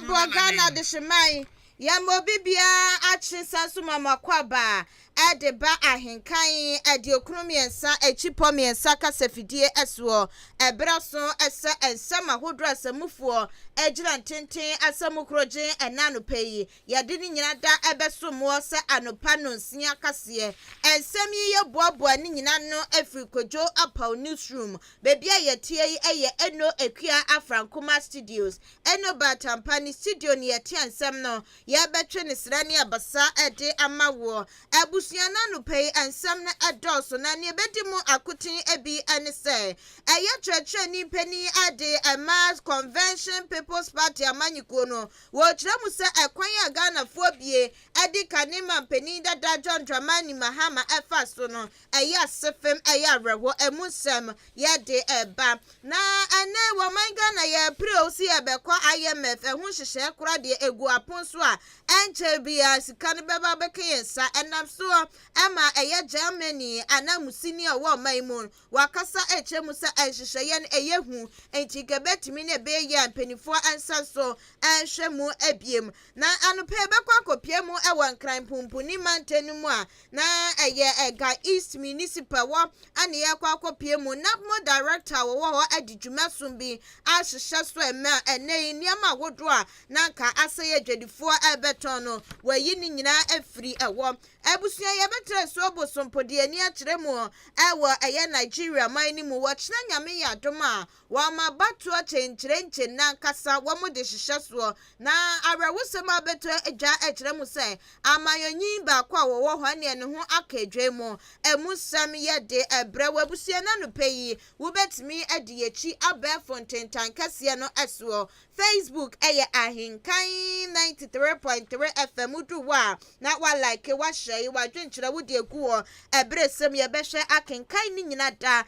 Boa Ghana Adehyeman, Yɛma obi biara akye nsa nso ma mo akwaaba de ba ahenkan 93 akyipɔ mmiɛnsa kasafidie soɔ. Ɛberɛ so sɛ nsɛm ahodoɔ a asamufoɔ gyina ntenten asamu korogyen ɛna anɔpa yi, yɛde ne nyina da bɛsom woɔ sɛ anɔpa nonsia kaseɛ. Nsɛm yi yɛboaboa ne nyina ano firi Kojo Apaw Newsroom. Baabi a yɛteɛ yi yɛ Eno Akua Afrankoma Studios. Eno Baatampa ne studio ne yɛte nsɛm no, yɛrebɛtwe ne srɛ ne abasa de ama woɔ. Abusua no anɔpa yi nsɛm no dɔɔso na nea ɛbɛdi mu akoten bi ne sɛ, ɛyɛ kyerɛkyerɛni panin de ma Convention People's Party amanyɔkuo no, wɔrekyerɛ mu sɛ ɛkwan a Ghanafoɔ bie de kane mampanin dada John Dramani Mahama fa so no, ɛyɛ asefem, ɛyɛ awerɛhoɔ, ɛmu nsɛm yɛde ɛba. Na ɛnɛ wɔ ɔman Ghana yɛrepere o sɛ yɛbɛkɔ IMF, ɛho nhyehyɛɛ koraa deɛ ɛgu apon so a ɛnkyɛre biara sika no bɛba abɛka yɛn nsa. Ɛnam soɔ ma ɛyɛ Germany ananmusini a ɔwɔ ɔman yi mu no, wakasa rekyerɛ mu sɛ nhyehyɛeɛ no ɛyɛ hu, nti nka ɛbɛtumi na ɛbɛyɛ yie a mpanimfoɔ nsa so nhwɛ mu biom. Na anɔpa yi yɛbɛkɔ akɔpue mu wɔ Nkran Mpumpuni mantam no mu a na ɛyɛ Ga East Municipal wɔ ɛna yɛkɔ akɔpue mu. NADMO Director a wɔwɔ hɔ adi dwuma som bi ahyehyɛ so ɛmɛ a ɛnɛ yi nneɛma ahodoɔ a na anka asɛe adwadifoɔ ɛrebɛtɔn no wɔayi ne nyinaa afiri ɛhɔ. Abusua yɛbɛtra asuo Bosompo de ani akyerɛ mu ɛwɔ ɛyɛ Nigeria man no mu. Wɔkyena Nyame yɛ adom a Wɔn abatoɔ kyenkyerenkye no ankasa wɔn de hyehyɛ soɔ. Na awerɛhosɛm a abɛtɔ dwa kyerɛ mu sɛ, amanyɔnyi baako a wɔwɔ hɔ neɛ ne ho aka adwa mu. Ɛmu nsɛm yɛ de brɛ wo abusua no anɔpa yi. Wobɛtumi adi yɛakyi abɛɛfo ntentan kɛseɛ no soɔ. Facebook yɛ Ahenkan 93.3 FM. Wodu hɔ a, na wa like, wa share, w'adwenkyerɛ wode agu hɔ. Ɛberɛ sɛm yɛbɛhwɛ akenkan ne nyina da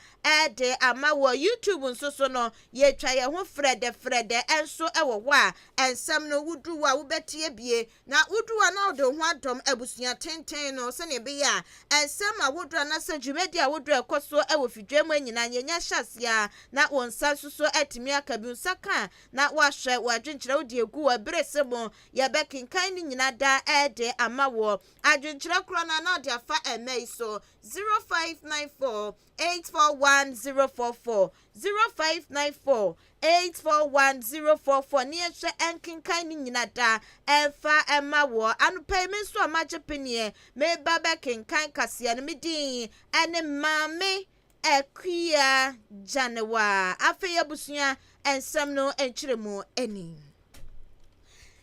de ama wɔ YouTube nso so no, yɛtwa yɛn ho frɛdɛfrɛdɛ nso wɔ hɔ a, nsɛm no wodu hɔ a wobɛte abie, na wodu hɔ a na wode wo ho adɔm abusua tenten no sɛnea ɛbɛyɛ a nsɛm ahodoɔ anaasɛ dwumadi ahodoɔ a ɛkɔ so wɔ fidua mu nyinaa yɛnya hyɛ aseɛ a na wo nsa nso so atumi aka bi, wo nsa ka a na woahwɛ w'adwenkyerɛ wode agu hɔ ɛberɛ sɛ mu yɛbɛkenkan ne nyinaa daa de ama woɔ. Adwenkyerɛ korɔ no a na ɔde afa ɛmɛ yi so 0594 841044, 0594 841044 ne yɛnhwɛ ɛnkenkan ne nyina da ɛmfa ɛma woɔ. Anɔpa yi me nso a magye peneɛ meba bɛkenkan kaseɛ no, me din ɛne Maame Akua Gyanewa. Afei abusua nsɛm no nkyerɛmu ani.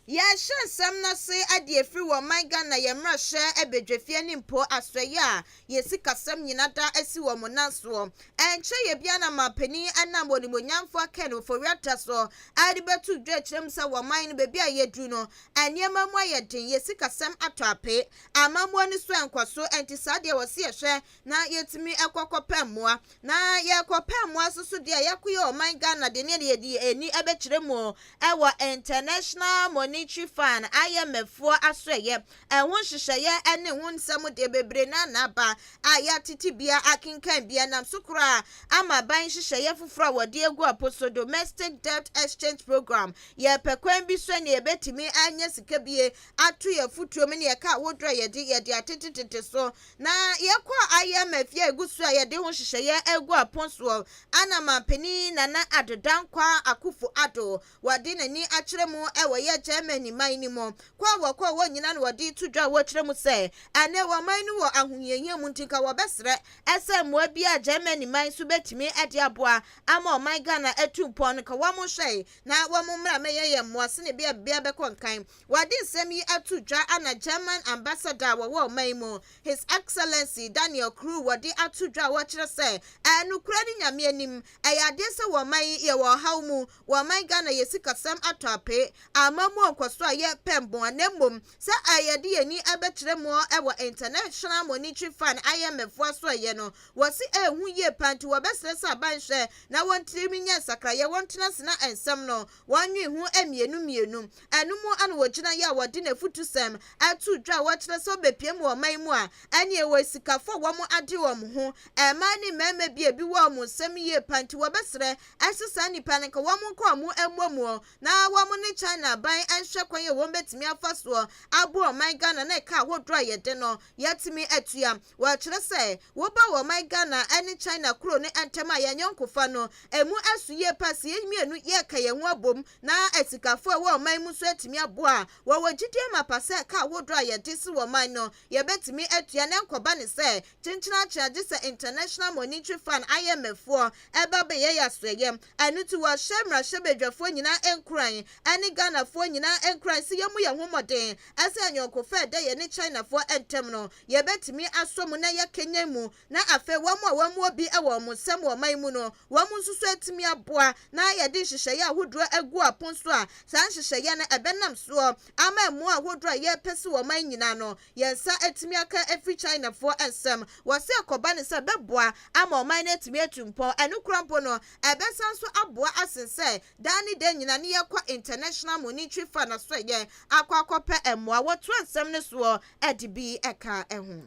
Yɛrehyɛ nsɛm no ase adi afiri wɔ ɔman Ghana yɛn mmarahyɛ badwafie ne mpo asoɛeɛ a yɛn sikasɛm nyina da asi wɔn nan soɔ. Ɛnkyɛ yɛ biara na manpanin nam Onimuonyamfoɔ Ken Ofori-Atta so de bɛto dwa akyerɛ mu sɛ wɔ ɔman no baabi a yɛaduru no nneɛma mu ayɛ den, yɛn sikasɛm atɔ ape, amammuo no so ɛnkɔ so nti saa deɛ wɔ se yɛhwɛ na yɛtumi kɔ kɔpɛ mmoa. Na yɛkɔpɛ mmoa nso so deɛ yɛkoyɛ ɔman Ghana deɛ ne yɛde yɛn ani bɛkyerɛ mu wɔ International Monetary Fund, IMF, foɔ asoɛeɛ. Ɛho nhyehyɛeɛ ne ho nsɛm deɛ bebree no ara na aba a yɛatete bia akenkan bia nam so koraa ama aban nhyehyɛeɛ foforɔ a wɔde agu apo so, Domestic Debt Exchange Programme. Yɛrepɛ kwan bi so ɛne yɛbɛtumi anya sika bie ato yɛn fotuo mu ne yɛka ahodoɔ a yɛde yɛde atetetete so Na yɛkɔ IMF a egu so a yɛde ho nhyehyɛeɛ regu apon soɔ ana Manpanin Nana Addo Dankwa Akufo Addo wɔde n'ani akyerɛ mu wɔ yɛ Germany man no mu. Kɔ a wɔkɔɔ hɔ nyina na wɔde reto dwa a wɔkyerɛ mu sɛ ɛnɛ wɔn man no wɔ ahohiahia mu nti nka wɔbɛsrɛ sɛ mmoa bi a Germany man nso bɛtumi de aboa ama ɔman Ghana atu mpɔn no nka wɔn nhwɛe na wɔn mmra mmɛyɛ yɛn mmoa sɛnea ɛbɛyɛ a biribiara bɛkɔ nkan. Wɔde nsɛm yi ato dwa ana German Ambassador a wɔwɔ ɔman yi mu, His Excellency Daniel Krugh wɔde ato dwa a wɔkyerɛ sɛ, ɛyɛ nokorɛ ne Nyame anim, ɛyɛ adeɛ sɛ wɔ ɔman yi yɛwɔ ɔhaw mu, wɔ ɔman Ghana yɛ sikasɛm atɔ ape, amammuo Ɛmmoa nkɔsoɔ a yɛrepɛ mmoa na mmom sɛ yɛde yɛn ani bɛkyerɛ mu wɔ International Monetary Fund, IMF, foɔ asoɛeɛ no, wɔse ɛrehu yie paa nti wɔbɛsrɛ sɛ aban nhwɛ na wɔntumi nyɛ nsakraeɛ, wɔntena ase na nsɛm no wɔnnwen ho mmienu mmienu. Ɛno mu na wɔgyina yɛ a wɔde n'afutusɛm ato dwa a wɔkyerɛ sɛ wɔbɛpue mu wɔ ɔman yi mu a ɛneɛ wɔ asikafoɔ a wɔn ade wɔn ho, mmaa ne mmarima bi a ebi wɔ wɔn nsam yie paa nti wɔbɛsrɛ sɛ saa nnipa no nka wɔn nkɔ wɔn mmɔ mu na wɔn ne China aban nhwɛ kwan a wɔn bɛtumi afa soɔ aboa ɔman Ghana na ɛka ahodoɔ a yɛde no yɛatumi atua. Wɔkyerɛ sɛ woba wɔ ɔman Ghana ne China kuro no ntam a yɛn ayɔnkofa no ɛmu aso yie paa sɛ yɛn mmienu yɛreka yɛn ho abom na asikafoɔ a ɛwɔ ɔman mu nso atumi aboa a wɔwɔ gyidie mapa sɛ ɛka ahodoɔ a yɛde si wɔ ɔman no yɛbɛtumi atua na ɛnkɔba ne sɛ kyenkyenakyea gye sɛ International Monetary Fund, IMF, foɔ ɛba bɛyɛ yɛn asoɛyɛ. Ɛno nti wɔhyɛ mmarahyɛbadwafoɔ nyinaa nkuran ɛne Ghanafoɔ nyinaa nkuran sɛ yɛmmu yɛn ho mmɔden sɛ ayɔnkofa a ɛda yɛne Chinafoɔ ntam no yɛbɛtumi asɔ mu na yɛakanyan mu na afei wɔn a wɔwɔ bi wɔ wɔn nsam wɔ ɔman mu no wɔn nso so atumi aboa na yɛde nhyehyɛeɛ ahodoɔ agu apon so a saa nhyehyɛeɛ no ɛbɛnam soɔ ama mmoa ahodoɔ a yɛrepɛ sɛ wɔ ɔman nyinaa no yɛn nsa atumi aka afiri Chinafoɔ nsam. Wɔse ɛkɔba no sɛ ɛbɛboa ama ɔman no atumi atu mpɔn. Ɛno koraa mpo no, ɛbɛsan nso aboa asen sɛ daa ne da nyinaa ne yɛkɔ International Monetary Fund asoɛeɛ akɔ akɔpɛ mmoa. Wɔtoa nsɛm no soɔ de bi ka ho.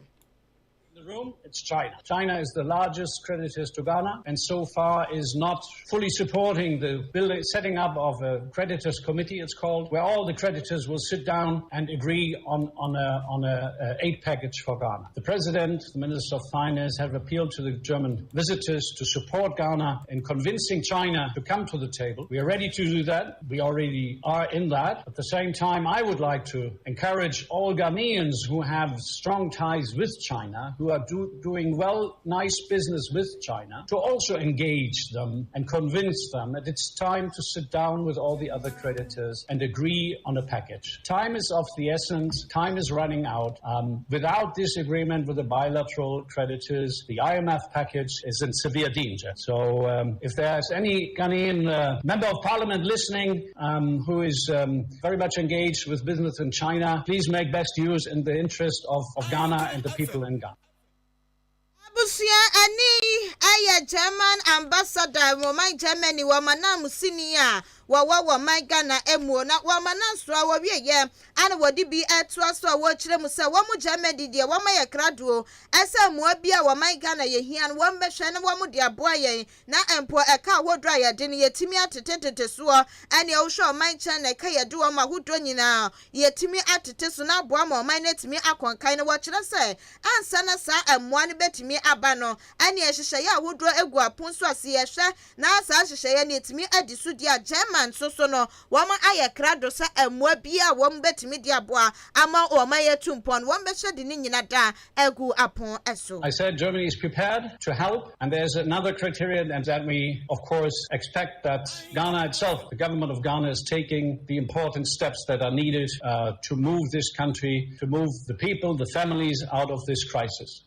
In the room, it's China. China is the largest creditor to Ghana and so far is not fully supporting the building, setting up of a creditors committee, it's called, where all the creditors will sit down and agree on a, on a, a aid package for Ghana. The president, the minister of finance have appealed to the German visitors to support Ghana in convincing China to come to the table. We are ready to do that. We already are in that. At the same time, I would like to encourage all Ghanaians who have strong ties with China, who are doing well, nice business with China, to also engage them and convince them that it's time to sit down with all the other creditors and agree on a package. Time is of the essence. Time is running out. Without this agreement with the bilateral creditors, the IMF package is in severe danger. So if there's any Ghanaian member of parliament listening who is very much engaged with business in China, please make best use in the interest of Ghana and the people in Ghana. Abusua, ani ɛyɛ German ambassador wɔ man Germany wɔ manam sini a wɔwɔ wɔ man Ghana emu na wɔn manam so a wɔwieyɛ ana wɔde bi ɛtoa so a wɔrekyerɛ mu sɛ wɔn mu Germany deɛ wɔn ayɛ kradoɔ ɛsɛ mmoa bi a wɔ man Ghana yɛhia no, wɔn bɛhwɛ na wɔn de aboa yɛn na mpo ɛka ahodoɔ a yɛde no yɛtumi atetete soɔ. Ɛne ɛwohwɛ ɔman China, ɛka yɛde wɔn ahodoɔ nyinaa yɛtumi atete so na aboa ma ɔman no atumi akɔnkan no. Wɔkyerɛ sɛ ansa na saa mmoa no bɛtumi aba no, ɛne ɛhyehyɛeɛ ahodoɔ egu apon so ase yɛhwɛ na saa nhyehyɛeɛ no yɛtumi adi so di a, German nso so no wɔn ayɛ krado sɛ mmoa bi a wɔn bɛtumi de aboa ama wɔn ayɛ tu mpɔn, wɔn bɛhyɛ de ne nyina da agu apon so. I said Germany is prepared to help, and there's another criterion, and that we, of course, expect that Ghana itself, the government of Ghana, is taking the important steps that are needed to move this country, to move the people, the families out of this crisis.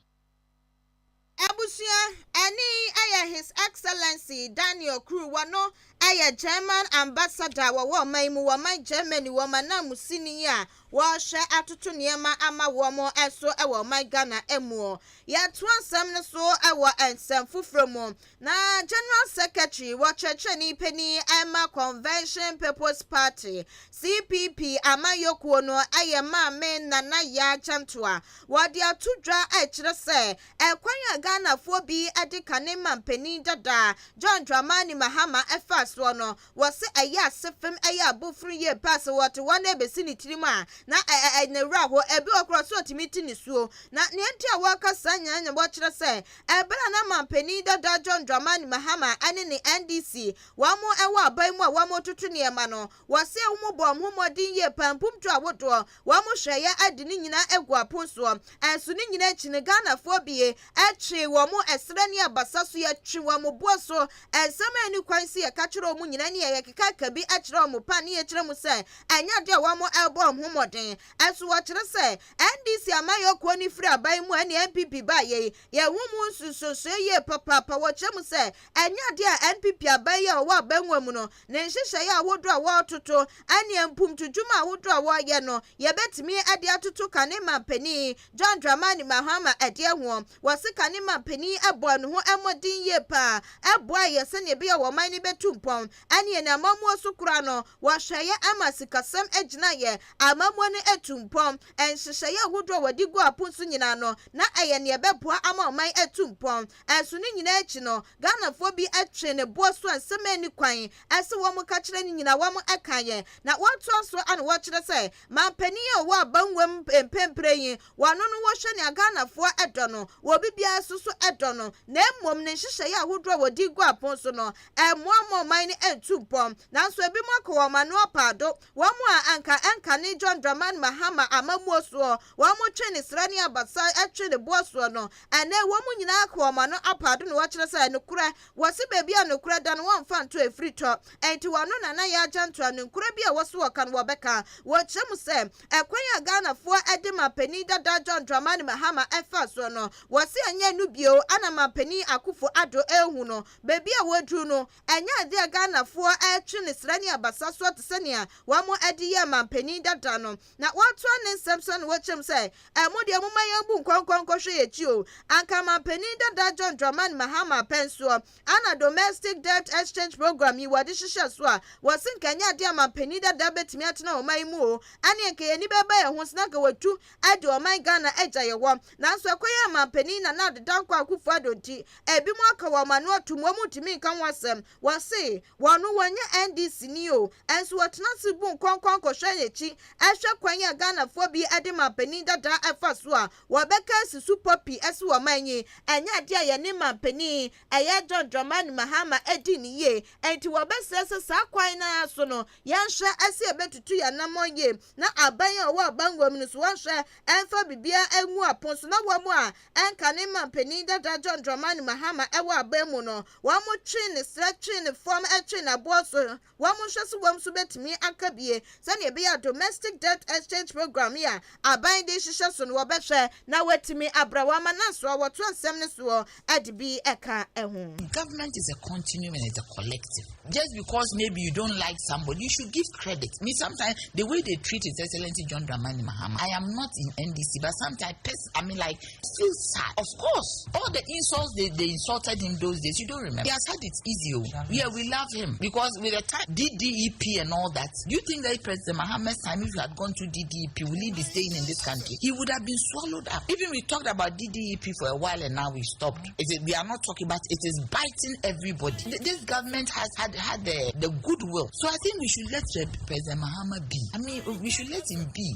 Abusua, ɛne ɛyɛ His Excellency Daniel Kuru, wɔno ɛyɛ German ambassador wɔwɔ ɔman mu wɔ ɔman Germany wɔ manam sini a wɔrehwɛ atoto nneɛma ama wɔn ɛso ɛwɔ ɔman Ghana mu. Yɛto asɛm no so ɛwɔ nsɛm foforɔ mu na General Secretary wɔkyerɛkyerɛni panin ɛma Convention People's Party, CPP amanyɔkuo no, ɛyɛ Maame Nana Yaa Jantuah. Wɔde ato dwa ɛkyerɛ sɛ ɛkwan a Ghanafoɔ bi de kane ma mpanin dada John Dramani Mahama ɛfa soɔ no, wɔsi ɛyɛ ase fam, ɛyɛ aboforo yie paase. Wɔte wɔn ebesi ne tirim a na ɛ ɛ ne wura hɔ ebi wɔ korɔ so otumi ti ne suo na nea nti a wɔka saa nyinaa na wɔkyerɛ sɛ ɛbɛrɛ na ma mpanin dada John Dramani Mahama ɛne ne NDC wɔn mo ɛwɔ aban mu a wɔn toto nneɛma no, wɔsi wɔn bɔ wɔn ho mmɔden yie paa mpumtu ahodoɔ wɔn hwɛ yɛ adi ne nyinaa egu apon soɔ. Ɛnso ne nyinaa akyi no, Ghanafoɔ bie ɛtwe wɔn ɛsrɛ ne abasa so, yɛtwe wɔn boɔ so nsɛm a ɛni kwan si yɛka kyerɛ. kyerɛ wɔn nyinaa ne yɛkeka bi kyerɛ wɔn pa ne yɛkyerɛ mu sɛ ɛnyɛ adeɛ a wɔn ɛrebɔ wɔn ho mmɔden. Ɛso wɔkyerɛ sɛ NDC amanyɔkuo no firi aban mu ɛne NPP baayɛ yi, yɛho mu nsunsuansoɔ yie papaapa. Wɔkyerɛ mu sɛ ɛnyɛ adeɛ a NPP aban yi a ɔwɔ abangua mu no ne nhyehyɛeɛ ahodoɔ a wɔretoto ɛne mpumtudwuma ahodoɔ a wɔreyɛ no, yɛbɛtumi de atoto kane mampanin John Dramani Mahama ɛdeɛ ho. Wɔse kane mampanin ɛbɔ ne ho mmɔden yie paa, ɛboa yɛ sɛnea ɛbɛyɛ wɔ ɔman no bɛtu mpɔn, ɛne yɛn amammuo so koraa no, wɔhwɛeɛ ama sikasɛm agyina yɛ amammuo no atu mpɔn. Nhyehyɛeɛ ahodoɔ a wɔde gu apon so nyinaa no, na ɛyɛ nea ɛbɛboa ama ɔman atu mpɔn. Ɛnso ne nyinaa akyi no, Ghanafoɔ bi atwe ne boɔ so a nsɛm ani kwan ɛsɛ wɔn ka kyerɛ no nyinaa wɔn ɛka yɛn. Na wɔtoa so ana wɔkyerɛ sɛ mampanin a ɔwɔ abangua mpempere yi, wɔno no wɔhwɛ nea Ghanafoɔ ɛdɔ no, wɔ bibiara nso so ɛdɔ no, na mmom ne nhyehyɛeɛ ahodoɔ a wɔde gu apon so no, ɛmmoa ma ɔman no ntu mpɔn. Nanso ebi mu akɔ wɔn ano apaado, wɔn a anka ɛnka ne John Dramani Mahama amammuo soɔ, wɔn mo twe ne sra ne abasa, ɛtwe ne boɔ soɔ no, ɛnɛ wɔn mu nyinaa akɔ wɔn ano apaado na wɔkyerɛ sɛ nokorɛ wɔsi beebi a nokorɛ da no, wɔmfa nto efiri tɔ. Ɛnti wɔn no Nana Yaa Jantuah no nkura bi a wɔso wɔka no wɔbɛka. Wɔkyerɛ mu sɛ ɛkwan a Ghanafoɔ ɛde mampanin dada John Dramani Mahama ɛfa soɔ no, wɔsi ɛnyɛ no bio ana mampanin Akufo Addo ehu no beebi a wɔduru no, ɛnyɛ adeɛ a Ghanafoɔ ɛtwe ne sra ne abasa soɔ te sɛ nea wɔn ɛde yɛ mampanin dada no. Na wɔatoa ne nsɛm so na wɔkyerɛ mu sɛ ɛmo deɛ, momma yɛn bu nkɔnkɔn nkɔhwɛ yɛn akyi o. Anka mampanin dada John Dramani Mahama pɛnsoɔ ana domestic debt exchange program yi wɔde hyehyɛ so a, wɔsi nka nyɛ adeɛ a mampanin dada bɛtumi atena ɔman yi mu o, ɛne nka yɛn ani bɛba yɛn ho so na nka wɔtu ɛde ɔman Ghana agya yɛ hɔ. Nanso ɛkɔyɛ mampanin Nana Addo Dankwa Akufo Addo nti, ebi mu aka wɔn ano atum, wɔn mu ntumi nka ho asɛm. Wɔse wɔn no wɔnyɛ NDC ni o, ɛnso wɔtena ase bu nkɔnkɔn kɔhwɛ n'akyi, ɛhwɛ kwan a Ghanafoɔ bi de mampanin dada ɛfa so a, wɔbɛka asi so pɔ ɛsi wɔn man yi, ɛnyɛ adeɛ a yɛne mampanin ɛyɛ John Dramani Mahama adi ne yie. Ɛnti wɔbɛsrɛ sɛ saa kwan no so no, yɛnhwɛ ɛsɛ yɛbɛtutu yɛn anammɔn yie na aban a ɔwɔ abangua mu no so, wɔnhwɛ ɛmfa biribiara ngu apon so na wɔn a ɛnka ne mampanin dada John Dramani Mahama ɛwɔ aban mu no, wɔn mo twe ne srɛ, twe ne fam, ɛtwe n'aboɔ so, wɔn mo nhwɛ so wɔn nso bɛtumi aka bie sɛnea ɛbɛyɛ a domestic debt exchange program yi a aban de hyehyɛ so no, wɔbɛhwɛ na wɔatumi abra wɔn ama nanso a wɔto nsɛm no soɔ ɛde bi ɛka ɛho. Government is a continuum and it's a collective. Just because maybe you don't like somebody, you should give credit. Me, sometimes the way they treat His Excellency John Dramani Mahama, I am not in NDC, but sometimes, I mean, like, feel sad. Of course, all the insults they insulted him those days, you don't remember. He has had it easy. Oh. Yeah, we love him because with the time DDEP and all that, do you think that President Mahama's time, if he had gone to DDEP, will he be staying in this country? He would have been swallowed up. Even we talked about DDEP for a while and now we stopped. It is, we are not talking about it is biting everybody. This government has had the goodwill. So I think we should let President Mahama be. I mean, we should let him be.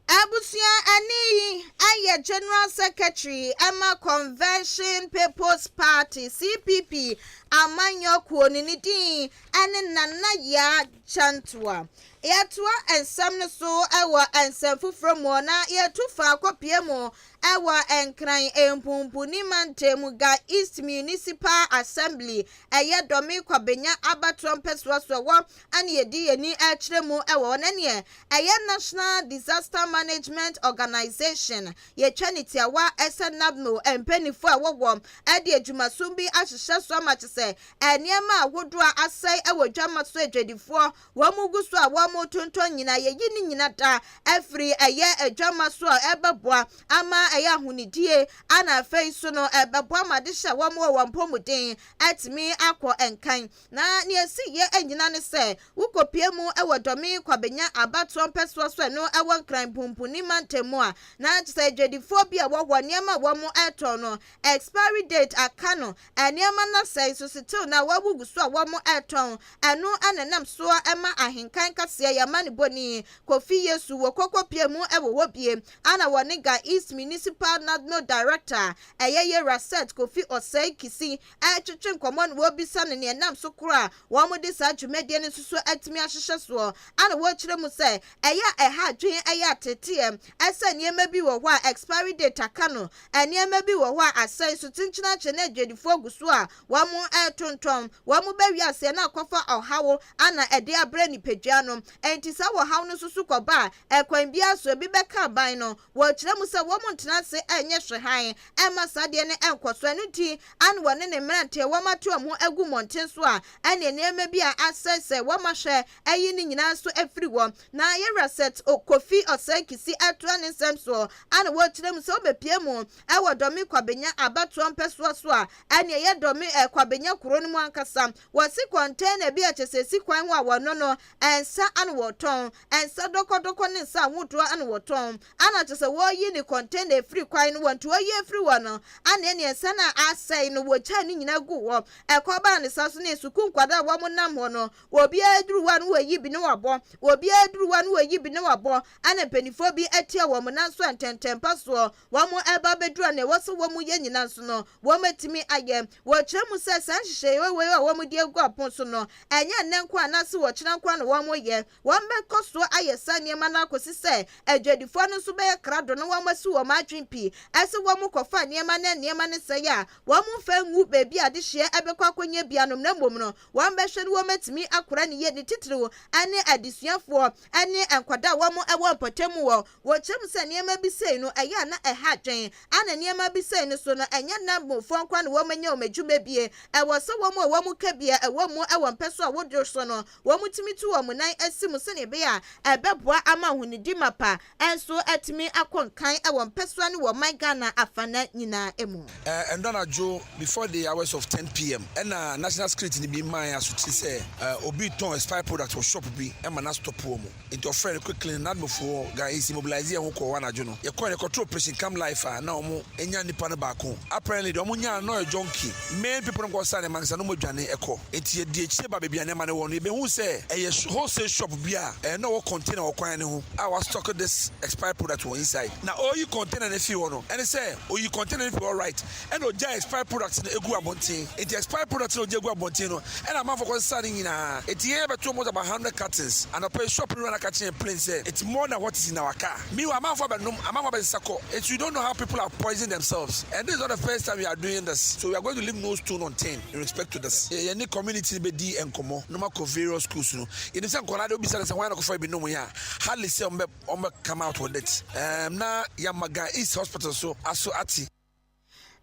Abusua ani yi ayɛ General Secretary ɛma Convention People's Party, CPP amanyɔkuo no, ne din ɛne Nana Yaa Jantuah. Yɛtoa nsɛm no so ɛwɔ nsɛm foforɔ mu na yɛtu fa akɔpie mu ɛwɔ Nkran mpumpuni mantam, Ga East Municipal Assembly, ɛyɛ Dome Kwabenya abatoɔ mpɛsoa so ɛwɔ ɛne yɛdi yɛni ɛkyerɛ mu ɛwɔ hɔ. N'neɛ ɛyɛ National Disaster Management Organization, yɛtwa ne tiawa ɛsɛ NADMO, mpanimfoɔ a wɔwɔ ɛde adwumasom bi ahyehyɛ so ama kye sɛ nneɛma ahodoɔ a asɛe ɛwɔ dwama so, adwadifoɔ wɔn mu gu so a wɔn mu tontɔn nyinaa, yɛyi ne nyina da afiri ɛyɛ adwama so a ɛbɛboa ama ɛyɛ ahonidie, ana afei so no ɛbɛboa ama de hyɛ wɔn wɔ wɔn mpɔmuden ɛtumi akɔ nkan. Na nea esi yɛ nyina ne sɛ wokɔpie mu ɛwɔ Dome Kwabenya abatoɔ mpɛsoɔ so, ɛno ɛwɔ Nkran mpumpuni mantam mu a, na kyerɛ sɛ adwadifoɔ bi a wɔwɔ nneɛma a wɔn ɛtɔn no, expiry date aka no, nneɛma no asɛe so setew na wɔagugu so a wɔn ɛtɔn. Ɛno ɛna nam soɔ ɛma ahenkan kaseɛ yɛma ne bɔni Kofi Yesu wɔ kɔkɔpie mu ɛwɔ hɔ bie, ana wɔne Ga East Municipal NADMO Director, ɛyɛ yɛ Raset Kofi Ɔsɛe Kisi, ɛtwetwe nkɔmmɔ no, wɔbisa no nea ɛnam so koro a wɔn de saa dwumadie no nso so atumi ahyehyɛ soɔ, ana wɔrekyerɛ mu sɛ ɛyɛ a ɛha adwene, ɛyɛ ateteɛ ɛsɛ nneɛma bi wɔ hɔ a expiry date aka no, nneɛma bi wɔ hɔ a asɛe so kyenkyena akyɛ na adwadifoɔ gu so a wɔn ɛretontɔn. Wɔn bɛwie aseɛ na akɔfa ɔhaw ana ɛde abrɛ nipadua no. Enti saa ɔhaw no nso so kɔba a, ɛkwan biara so ebi bɛka aban no. Wɔkyerɛ mu sɛ wɔn ntena ase ɛnyɛ hwɛ hann ɛmma saa adeɛ no ɛnkɔ so. Ɛno nti ana wɔne ne mmeranteɛ wɔn ato wɔn ho agu mmɔnten so a ɛne nneɛma bi a asɛesɛe wɔn ahwɛ ɛyi ne nyinaa nso afiri hɔ. Na yɛwura Seth Kofi Osei Kissi ɛtoa ne nsɛm soɔ ana wɔkyerɛ mu sɛ wɔbɛpie mu ɛwɔ Dome Kwabenya abatoɔ mpɛsoa so a ɛne ɛyɛ Dome Kwabenya kuro no mu ankasa. Wɔsi container bi a kyɛ sɛ esi kwan ho a wɔno no nsa ano wɔtɔn, nsa dɔkɔdɔkɔ ne nsa ahodoɔ ano wɔtɔn. Ana kyɛ sɛ wɔyi ne container efiri kwan no wɔn nti wɔyi efiri hɔ no ana ɛne nsa no a asɛe no wɔgyaa ne nyinaa gu hɔ. Ɛkɔ baa ne sa so ne sukuu nkwadaa a wɔn nam hɔ no, obiara duru hɔ a no wɔyi bi ne wabɔ, obiara duru hɔ a no wɔyi bi ne wabɔ. Ana mpanimfoɔ bi atia wɔn nan so a ntɛntɛmpa soɔ wɔn ɛba abɛduru a nea ɛwɔ sɛ wɔn yɛ nyinaa nso no wɔn atumi ayɛ. Wɔkyerɛ mu sɛ saa nhyehyɛeɛ wei a wɔn de agu apon so no, ɛnyɛ nnɛ nko anaasɛ wɔkyerɛ nko na wɔn yɛ. Wɔn bɛkɔ so ayɛ saa nneɛma no akɔsi sɛ adwadifoɔ no nso bɛyɛ krado na wɔn asi wɔn adwene pii ɛsɛ wɔn kɔfa nneɛma na nneɛma no sɛe a wɔn mfa ngu baabi a adehyeɛ ɛbɛkɔ akɔnya bianom, na mmom no wɔn bɛhwɛ no wɔn atumi akora ne yie, ne titiriw ne adesuafoɔ ne nkwadaa a wɔn wɔ mpɔtam wɔ. Wɔkyerɛ mu sɛ nneɛma bi sei no ɛyɛ a na ɛha adwen. Ana nneɛma bi sei no so no ɛnyɛ NADMOfoɔ nkoa na wɔn anya wɔn adwuma bie. Ɛwɔ sɛ wɔn a wɔn ka bi a ɛwɔ mu wɔ mpɛ so a wodwo so no wɔn tumi tu wɔn nan asi mu sɛnea ɛbɛyɛ a ɛbɛboa ama ahonidi mapa nso atumi akɔ nkan wɔ mpɛsoa ne wɔ ɔman Ghana afana nyinaa mu. Ɛndɔ anadwo before the hours of 10 p.m. ɛna National Security ni bi maa yɛn asotire sɛ obi tɔn expired product wɔ shop bi ɛma na stop wɔ mu. Nti ɔfrɛ no quickly no, NADMOfoɔ ga esi mobilize yɛn ho kɔ hɔ anadwo no. Yɛkɔɔ no, yɛkɔto Operation Come Life a na wɔn nya nipa no baako. Apparently deɛ wɔn nyaa no na ɔyɛ junkie. Main people no nkɔ sa nneɛma no sa na wɔn adwane ɛkɔ. Nti yɛdi akyire ba baabi a nneɛma no wɔ no, yɛbɛhu sɛ ɛyɛ wholesale shop bi a ɛyɛ na ɔwɔ container wɔ kwan no ho a wa stock this expired product wɔ inside. Na ɔreyi container no fi hɔ no, ɛne sɛ oyi container no fi hɔ right ɛna ogya expired product no egu abɔnten. Nti expired product no ogya egu abɔnten no ɛna amanfo kɔ sesa ne nyinaa. Nti yɛn yɛbɛto almost about 100 cartons. Anɔpɛ yi shop no wura no aka kyerɛ yɛn plain sɛ it's more than what is in our car. Meanwhile, amanfo abɛnom, amanfo abɛsesa kɔ. Nti you don't know how people have poisoned themselves, and this is not the first time we are doing this, so we are going to leave no stone unturned in respect to this. Yɛne community no bɛdi nkɔmmɔ na ɔmakɔ various schools no. Yɛnim sɛ nkɔlaa de wobisa no sɛ hwan na kɔfa bi nom yɛ a, hardly sɛ ɔmbɛ come out with it na yɛama Ga East Hospital so aso ate.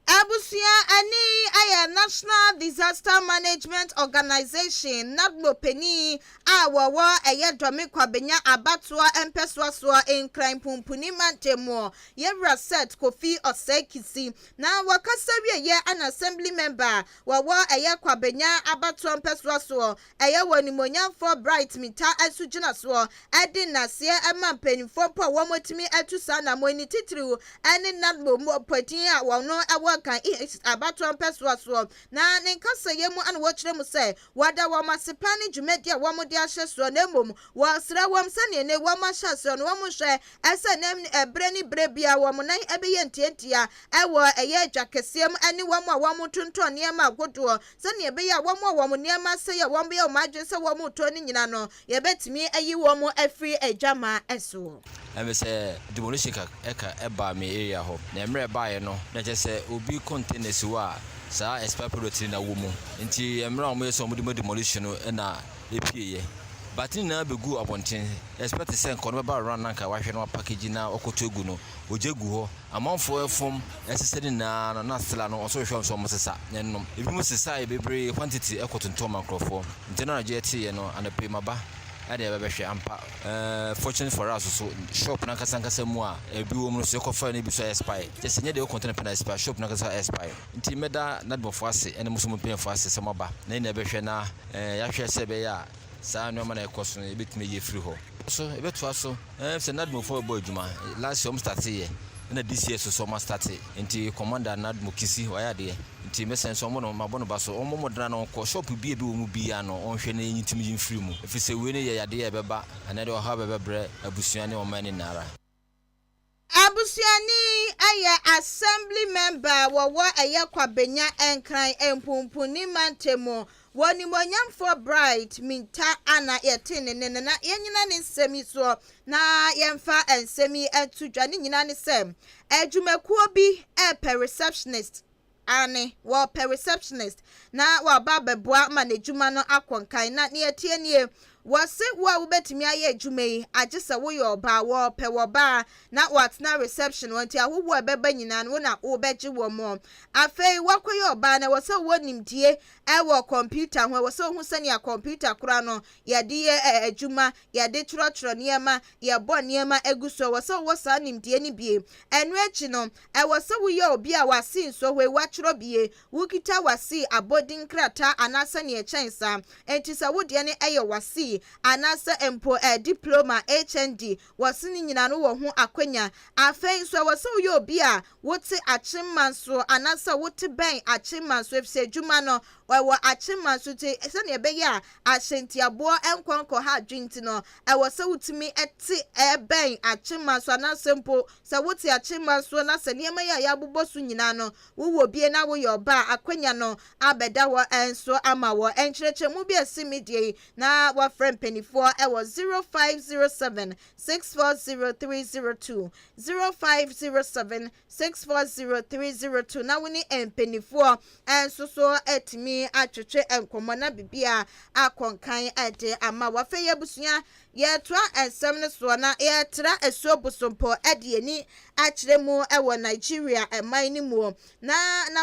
Abusua ani ayɛ National Disaster Management Organization, NADMO, panin a wɔwɔ ɛyɛ Dome Kwabenya abatoɔ mpɛsoasoɔ Nkran Pumpuni mantam, yɛwura Seth Kofi Osei Kissi. Na wɔkasa wieɛ ana assembly member wɔwɔ ɛyɛ Kwabenya abatoɔ mpɛsoasoɔ, ɛyɛ wɔ nimonyamfoɔ Bright Mita nso gyina soɔ ɛde nnaseɛ ɛma mpanimfoɔ mpo a wɔn atu saa namɔ ne titiriw ɛne NADMO panin a wɔn ɛwɔ Ga East abatoɔ mpɛsoasoɔ. Na ne nkasayɛ mu ana wɔkyerɛ mu sɛ wɔda wɔn ase pa ne dwumadi a wɔn de ahyɛ soɔ, na mmom wɔsrɛ wɔn sɛnea ne wɔn ahyɛ aseɛ no wɔn hwɛ ɛsɛ ne ɛberɛ ne berɛ bia wɔn nan ɛbɛyɛ ntiantia ɛwɔ ɛyɛ adwa kɛseɛ mu ɛne wɔn a wɔn tontɔn nneɛma agodoɔ, sɛnea ɛbɛyɛ a wɔn a wɔn nneɛma sɛ yɛ wɔn bɛyɛ wɔn adwene sɛ wɔn retɔ no nyinaa no yɛbɛtumi ayi wɔn afiri adwama ɛsoɔ. Ɛmɛ sɛ demolition ka ɛka ɛba me area hɔ na mmerɛ ɛbaeɛ no na kyerɛ sɛ obi container si hɔ a saa expired product no na wɔ mu. Nti mmerɛ a wɔyɛ sɛ wɔde mu demolition no ɛna epieɛ, but ne nyinaa bɛgu abɔnten. Expect sɛ nka ɔno bɛba around na nka wahwɛ na wapackage na ɔkɔtɔ egu no, ogya gu hɔ, amanfoɔ ɛfom ɛsesɛ ne nyinaa no na sila no ɔsɔ hwehwɛ nso ɔmo sesa na ɛnom ebi mu sesa yɛ bebree quantity ɛkɔ tontɔn ma nkurɔfoɔ. Nti na anadwo yɛteeɛ no, anɔpɛ yi maba ɛde yɛbɛbɛhwɛ ampa. Fortunate for us so, shop nankasa nkasa mu a ebi wɔ mu no so yɛkɔfa no bi so expire, kyɛ sɛ nyɛ deɛ ɛwɔ container pɛ na expire, shop nankasa expire. Nti mɛda NADMOfoɔ ase ɛne mo so mo mpanyinfoɔ ase sɛ moaba na yɛn bɛhwɛ na yɛahwɛ sɛ ɛbɛyɛ a saa nneɛma na ɛkɔ so no yɛbɛtumi ayi afiri hɔ so. Yɛbɛtoa so sɛ NADMOfoɔ bɛbɔ adwuma. Last year ɔmo start yɛ ɛna this year so so ɔmo start. Nti Commander NADMO Kissi wayɛ adeɛ, nti mɛsɛn nso ɔmo no mabɔ no ba so ɔmo mo dena no ɔnkɔ shop bi a bi wɔ mu biara no ɔnhwɛ na yɛnyi ntumi yi mfiri mu, ɛfiri sɛ wei no yɛ yadeɛ a ɛbɛba anaa deɛ ɔhaw bɛbɛbrɛ abusua ne ɔman ne nyinara. Abusuani ɛyɛ assembly member wɔwɔ ɛyɛ Kwabenya Nkran Mpumpuni mantam, wɔ nimonyamfoɔ Bright Minta ana yɛte ne ne na yɛnyina ne nsɛm yi soɔ na yɛmfa nsɛm yi nto dwa. Ne nyinaa ne sɛ adwumakuo bi ɛɛpɛ receptionist. Aane, wɔrepɛ receptionist na waba abɛboa ma n'adwuma no akɔ nkan. Na nea ɛteɛ nie, wɔse wo a wobɛtumi ayɛ adwuma yi, agye sɛ woyɛ ɔbaa. Wɔrepɛ ɔbaa na watena reception hɔ, nti ahohoɔ a ɛbɛba nyinaa no, wo na wobɛgye wɔn. Afei, woakɔyɛ ɔbaa no, ɛwɔ sɛ wowɔ nimdie ɛwɔ kɔmputa ho, ɛwɔ sɛ wohu sɛnea kɔmputa koraa no yɛde yɛ adwuma, yɛde twerɛtwerɛ nneɛma, yɛbɔ nneɛma agu so. Ɛwɔ sɛ wowɔ saa nimdeɛ no bie. Ɛno akyi no, ɛwɔ sɛ woyɛ obi a WASSCE nsɔhwɛ woatwerɛ bie, wokita WASSCE abɔdin krataa anaasɛ neɛ ɛkyɛn saa. Enti sɛ wodeɛ no ɛyɛ WASSCE anaasɛ mpo diploma, HND, wɔse ne nyinaa no wɔ ho akwanya. Afei nso, ɛwɔ sɛ woyɛ obi a wote Akyemma so anaasɛ wote bɛn Akyemma so, efisɛ adwuma no ɛwɔ Akyemma so, nti sɛnea ɛbɛyɛ a ahyɛntiaboɔ nkɔ nkɔ ha adwene nti no, ɛwɔ sɛ wotumi te ɛbɛn Akyemma so, anaasɛ mpo sɛ wote Akyemma so na sɛ nneɛma yi a yɛabobɔ so nyinaa no wowɔ bie na woyɛ ɔbaa, akwanya no abɛda hɔ nso ama wɔ. Nkyerɛkyerɛmu bi a ɛsi media yi na wɔafrɛ mpanimfoɔ ɛwɔ 0507 640302, 0507 640302, na wo ne mpanimfoɔ nso so atumi atwetwe nkɔmmɔ na bibia akɔnkan de ama. Wafei abusua, yɛtoa nsɛm no soɔ na yɛtra Asuo Bosompo de ani akyerɛ mu wɔ Nigeria ɛman no mu. Na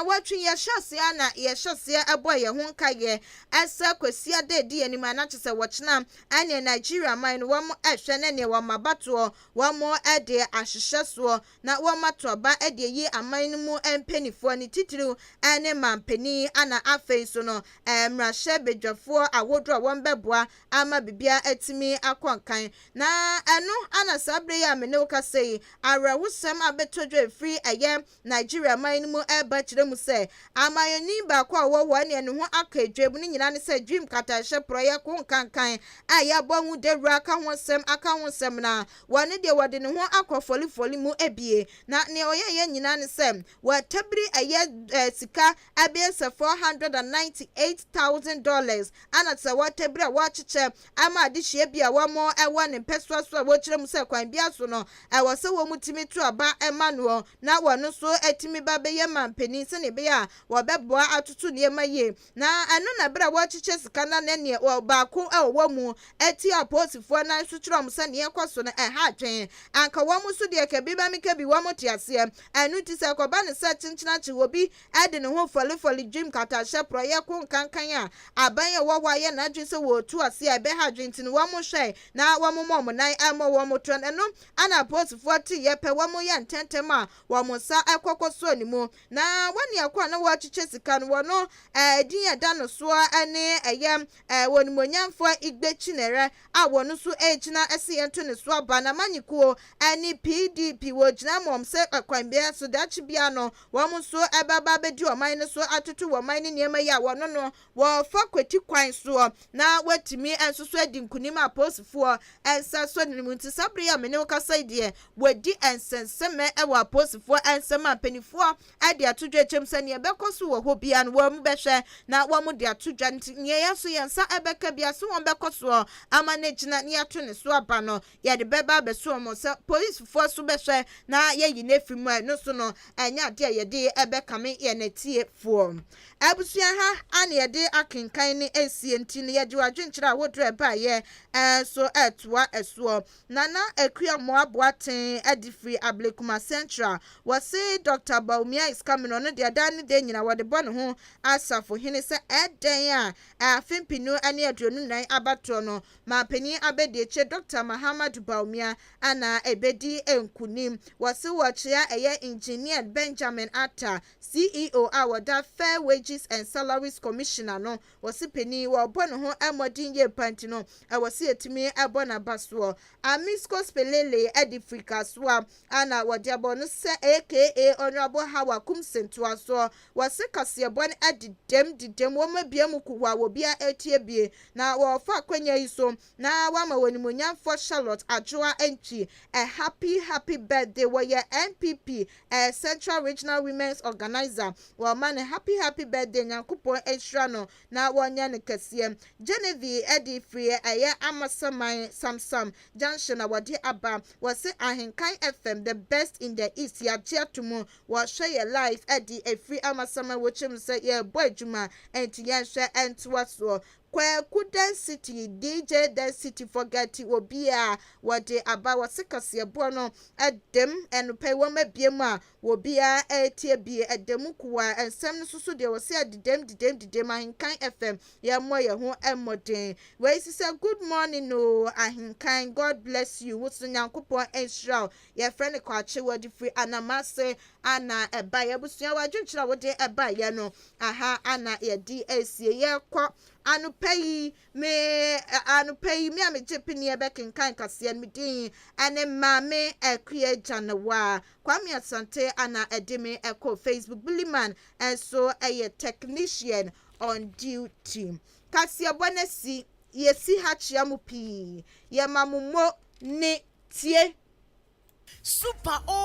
wɔtwe yɛhyɛ aseɛ na yɛhyɛ aseɛ ɛbɔ yɛn ho nkayɛ ɛsɛ Kwasi Ada edi anim a, na kyerɛ sɛ wɔkyena ɛne Nigeria man no wɔn ɛhwɛ ne neɛ wɔn abatoɔ wɔn ɛde ahyehyɛ soɔ na wɔn ato aba ɛde ayi aman no mu mpanimfoɔ, ne titiriw ɛne mampanin, ana afei nso no mmarahyɛ badwafoɔ ahodoɔ a wɔn bɛboa ama biribiara atumi akɔ nkan. Na ɛno ana saa bere yi a me ne wo kasa yi, awerɛhosɛm abɛtɔ dwa efiri ɛyɛ Nigeria man no mu ɛreba kyerɛ mu sɛ amanyɔni baako a wɔwɔ hɔ ɛne ne ho aka adwa mu no nyinaa ne sɛ Dream Katahyɛ porɔyɛ ko nkankan a yɛabɔ ho dawura aka ho nsɛm aka ho nsɛm, na wɔne deɛ wɔde ne ho akɔ fɔlifɔli mu ebie. Na nea ɔyɛ yɛ nyinaa ne sɛ wɔatabiri ɛyɛ sika ɛbɛyɛ sɛ $498,000, ana sɛ wɔatabiri a wɔakyekyɛ ama adehyia bi a wɔn ɛwɔ ne mpɛsoa so a wɔkyerɛ mu sɛ kwan bi so no ɛwɔ sɛ wɔn tumi to aba ɛma noɔ na wɔn nso atumi ba bɛyɛ mampanin, sɛnea ɛbɛyɛ a wɔbɛboa atoto nneɛma yie. Na ɛno na berɛ a wɔrekyekyɛ sika na ne neɛ baako ɛwɔ wɔn mu ɛti apolisifoɔ nan so kyerɛ wɔn sɛ neɛ ɛkɔ so no ɛha adwen, anka wɔn nso deɛ kabi ba mi kabi wɔn te aseɛ. Ɛno ti sɛ ɛkɔba ne sɛ kyenkyena wɔ bi ɛde ne ho fɔlifɔli Dwim Katahyɛ porɔyɛ ko nkankan a aban a ɛwɔ hɔ ayɛ n'adwene sɛ wɔretu ase a ɛbɛha adwene nti no, wɔn hwɛ na wɔn mɔ wɔn nan ɛmɔ wɔn to ɛno ana apolisifoɔ te yɛ pɛ wɔn yɛ ntɛntɛm a wɔn nsa ɛkɔkɔ so ne mu. Na wɔne ɛkɔ a na wɔrekyekyɛ sika no, wɔn din ɛda no soɔ ɛne ɛyɛ wɔn nimonyamfoɔ Igbe Chinere a wɔn nso ɛgyina ɛsi yɛn to ne so aba na manyikuo ɛne PDP wɔgyina mɔm sɛ ɛkwan bia so dakye bia no wɔn nso ɛbɛba abɛdi ɔman no so atoto wɔn man ne nneɛma yi a wɔn no wɔfa kwati kwan soɔ na wɔatumi nso so adi nkunim a apolisifoɔ nsa so ne mu. Nti saa bere yi a mene wo kasa yi deɛ, wɔadi nsɛnsɛmɛ wɔ apolisifoɔ nsɛm a mpanimfoɔ de ato dwa kyɛm sɛ nea ɛbɛkɔ so wɔ hɔ bia no wɔn bɛhwɛ na wɔn de ato dwa. Nti nea yɛn nso yɛn nsa ɛbɛka bia so wɔn bɛkɔ soɔ ama ne gyina ne yɛato ne so aba no, yɛde bɛba abɛso wɔn sɛ polisifoɔ so bɛhwɛ na yɛyi ne firi mu a, ɛno so no ɛnyɛ adeɛ a yɛde ɛbɛkame yɛn atiefoɔ. Abusua, ha ana yɛde akenkan ne esie, nti no yɛde wadwenkyerɛ ahodoɔ ɛbaayɛ ɛnso ɛtoa ɛsoɔ. Nana Akua Mmoaboa ten ɛde firi Ablekuma Central, wɔse Dr Bawumia is coming. Ɔno deɛ dan ne deɛ nyina wɔde bɔ ne ho asafohene sɛ ɛdɛn a afe 2024 abatoɔ no mampanin abɛdi Dr Mahamadu Bawumia ana ɛbɛdi nkunim. Wɔse wɔkyea ɛyɛ Engineer Benjamin Atta, CEO a wɔda Fair Wages and Salaries Commissioner no. Wɔse panin wɔbɔ ne ho mmɔden yie panti no ɛwɔ sɛ yɛtumi ɛbɔ n'aba soɔ. Amisco Spelele ɛde firi Kasoa ana wɔde abɔ no sɛ aka Honourable Hawa Kumsen toa soɔ. Wɔse kaseɛbɔ no ɛde dɛm didɛm wɔn abia mu kuhu a wɔbia ɛtie bie na wɔfa akonnwa yi so na wama wɔn nimonyamfoɔ Charlotte Adwoa Ntwi a happy happy birthday. Wɔyɛ NPP Central Regional Women's Organizer. Wɔma no happy happy birthday, Nyankopɔn ahyira no na wɔnyɛ no kɛseɛ. Genevieve ɛde firi ɛyɛ Amasaman. Amasaman Samsam Junction a wɔde aba. Wɔse Ahenkan FM, the best in the East, yɛagye ato mu. Wɔhwɛ yɛ live ɛde efiri Amasaman. Wɔkyerɛ mu sɛ yɛrebɔ adwuma, nti yɛnhwɛ ɛntoa soɔ. Kwaku Density, DJ Density, forget obi a wɔde aba. Wɔse kaseɛboɔ no ɛdɛm ɛnopɛ wɔn abie mu a obiara ɛretie bie ɛdɛm kuwa nsɛm no soso deɛ wɔse ɛdedɛm dedɛm dedɛm. Ahenkan FM, yɛmmɔ yɛn ho mmɔden. Wei sisɛ good morning o Ahenkan, God bless you. Woso Nyankopɔn nhyira wo. Yɛfrɛ no Kwakye, wɔde firi Anamase ana ɛba. Yɛ abusua, wadwenkyerɛ a wode ɛba yɛ no aha ana yɛde esie. Yɛkɔ anɔpa yi, me anɔpa yi me a megye pineɛ bɛkenkan kaseɛ no, me din ɛne Maame Akua Gyanewa. Kwame Asante ana ɛde me ɛkɔ Facebook. Billyman ɛnso ɛyɛ technician on duty. Kaseɛbɔ no si yɛsi ha kyea mu pii, yɛma mo mo ne tie. Super o.